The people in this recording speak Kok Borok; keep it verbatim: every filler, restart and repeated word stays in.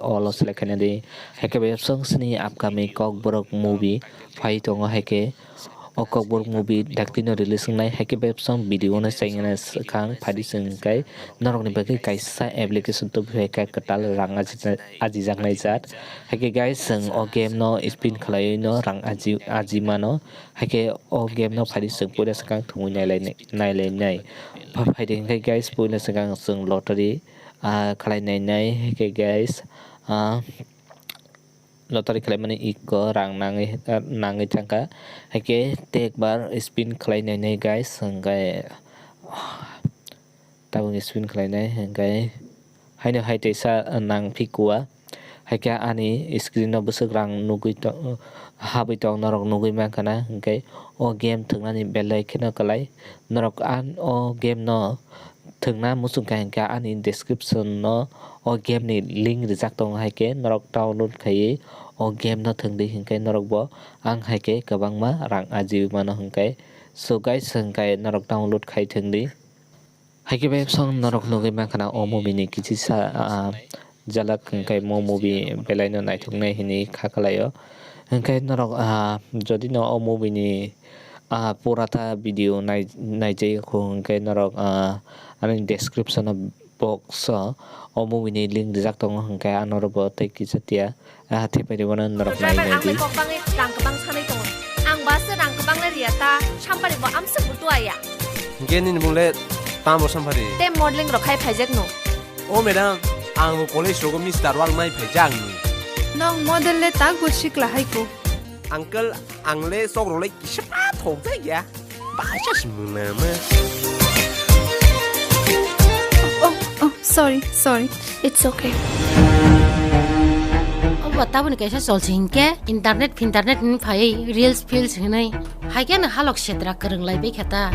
all o select khaina di. Haikhe bai song sini upcoming Kokborok movie phai tongo, haikhe o Kokborok movie daktino release wngnai, haikhe bai song video no chainani swkang phadi chwng kai norokni bagwi kaisa application tubu hai kha kwtal rang aji-, ajijaknai jat. Haikhe guys, chwng o game no spin khlaiwi no rang aji-, aji mano. Haikhe o game no phadi chwng puila swkang thumwi nailai-, nailainai. Pha-, phaidi hwnkhe guys, puila swkang chwng lottery, ah, khlai nainai. Haikhe guys, ah, lottery khlaimani iko rang nangwi, ah, nangwi thangkha. Haikhe tekbar spin khlai nainai guys, hwnkhe tabuk spin khlainai, hwnkhe haino hai teisa nang phikua. Haikhe ani screen o bwswk rang nugwi to-, habwi tong norok nugwi mankha na, hwnkhe o game thwknani belai kheno kwlai. Norok an o game no thwkna muchungkha hwnkhe ani description no o game ni link rijak tongo, haikhe norok download khaiwi o game no thwngdi hwnkhe norok bo ang haikhe kwbangma rang ajiwi mano hwnkhe. So guys, hwnkhe norok download khai thwngdi. Haikhe bai song norok nugwi mankha na o movie ni kichisa, ah, jalak hwnkhe mo movie belai no naithoknai hinwi kha khlaio. Hwnkhe norok, ah, jodi no o movie ni, ah, purata video nai-, naijak hwnkhe norok, ah, ani description o box o o movie ni link rijak tongo, hwnkhe ano bo tei kisa tiya. Ah, thepari bono norok nai Driver, nai ang di. Bai kok bangwi rang kwbang sanwi tongo. Ang ba se rang kwbang le riya ta, sampari bo amsuk butu aya. Hingke nini mung le tamo sampari? Te modeling rok khai phaijak no. O madam, ang bo college rogo Mister Wal mai phaijak ni. Nong model le tak bo sikla hai ko. Uncle, ang le sok rok le kisa thok jai ya. Baisas mwnama. Oh, oh, sorry, sorry. It's okay. Obo taboni kaisa cholsi hinkhe internet finternet hinwi phaiwi reels feels hinwi. Haikhe no halok setra kwrwng lai bai khe ta.